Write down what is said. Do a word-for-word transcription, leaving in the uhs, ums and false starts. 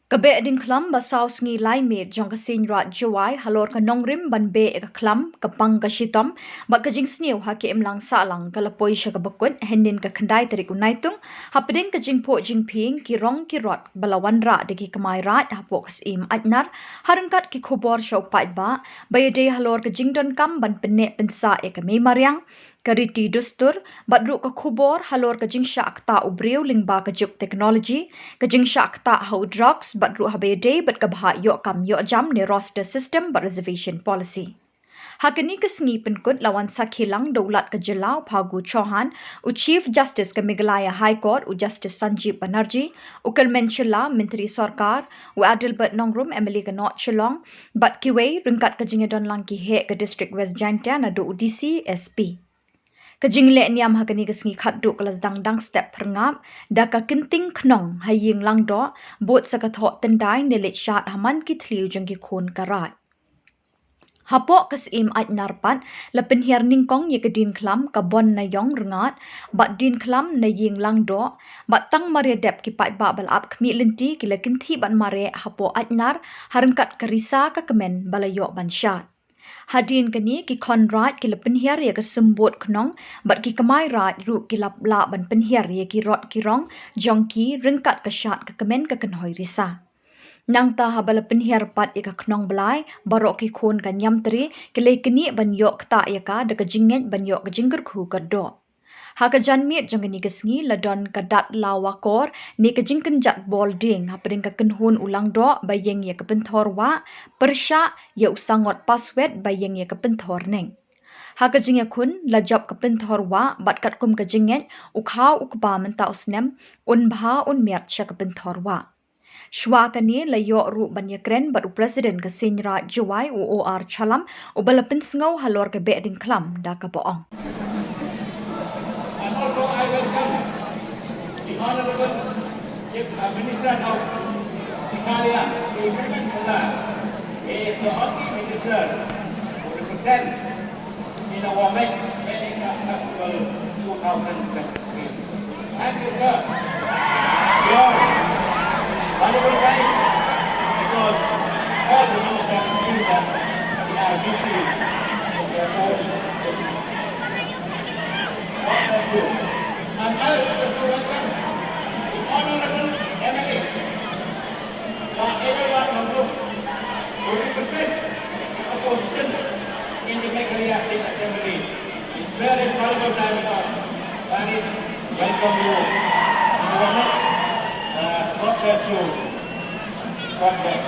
Ka Behdeiñkhlam ba saw sngi lai miet jong ka Seiñraij Jowai halor ka nongrim ban beh ïa ka khlam, ka pang ka shitom bad ka jingsniew ha ka imlang sahlang ka la poi sha kaba kut hynnin ka khyndai tarik u Naitung, hapdeng ka jingphuh jingphieng ki rong ki rot ba la wanrah da ki kmai raij hapoh ka Syiem Aitnar, ha ryngkat ki khubor sha u paidbah ba ïadei halor ka jingdonkam ban pynneh pynsah ïa ka mei mariang, ka riti dustur, bad ruh ka khubor halor ka jingshah ktah u briew lyngba ka juk technology, ka jingshah ktah ha u drugs, bad ruh haba ïadei bad ka bhah ïoh kam ïoh jam ne roster system bad reservation policy. Ha kane ka sngi pynkut la wan sakhi lang da u Lat ka jylla u Phagu Chauhan, u Chief Justice ka Meghalaya High Court u Justice Sanjeev Banerjee, u Kyrmen Shylla, Myntri Sorkar, u Adelbert Nongrum, M L A ka North Shillong, bad kiwei, ryngkat ka jingïadon lang ki heh ka District West Jaintia naduh u D C, S P. Ka jingleh niam ha kane ka sngi khatduh ka la sdang dang step pyrngap da ka kynting khnong ha ïing Langdoh, bud sa ka thoh tyndai ne leit shad ha man ki thliew jong ki khun ka raij. Hapoh ka Syiem Aitnar pat la pynhiar nyngkong ïa ka dienkhlam ka Bon Naiong Rngat bad dienkhlam na ïing Langdoh, bad tang mar ïa dep ki paidbah ba la ap khmih lynti ki la kynthih bad mareh hapoh Aitnar ha ryngkat ka risa ka kmen ba la ïoh ban shad. Hadien kane ki khon raij ki la pynhiar ïa ka symbud khnong bad ki kmai raij ruh ki la lah ban pynhiar ïa ki rot ki rong jong ki ryngkat ka shad ka kmen ka kynhoi risa. Nangta haba la pynhiar pat ïa ka khnong blai, baroh ki khun ka Niamtre ki la ïa knieh ban ïoh ktah ïa ka da ka jingngeit ban ïoh ka jingkyrkhu kyrdoh. Ha ka janmiet jong kane ka sngi la don ka dat lawa kor ne ka jingkynjat bol dieng hapdeng ka kynhun u Langdoh ba ïeng ïa ka pynthor wah, pyrshah ïa u Sangot Paswet ba ïeng ïa ka pynthor neng. Ha ka jingïakhun la jop ka pynthor wah bad katkum ka jingngeit u khaw u kpa mynta u snem un bha un miat sha ka pynthor wah. Shuwa kane la ïoh ruh ban ïakren bad u President ka Seiñraij Jowai u O R Challam, uba la pynsngew halor ka Behdeiñkhlam da kaba ong. And also I welcome the Honorable Chief, uh, Minister of Meghalaya, the Imran Khan, is the only minister who represents in our next Valley Cup Festival two thousand twenty-three. Thank you, sir. Your valuable time, because all the ministers feel that we are busy with their own business. God bless you. And I also welcome the honorable M L A. But everyone who, who represents the opposition in the Meghalaya State Assembly is very valuable time for us. That is, welcome you. And you are not, uh, God bless you. God bless.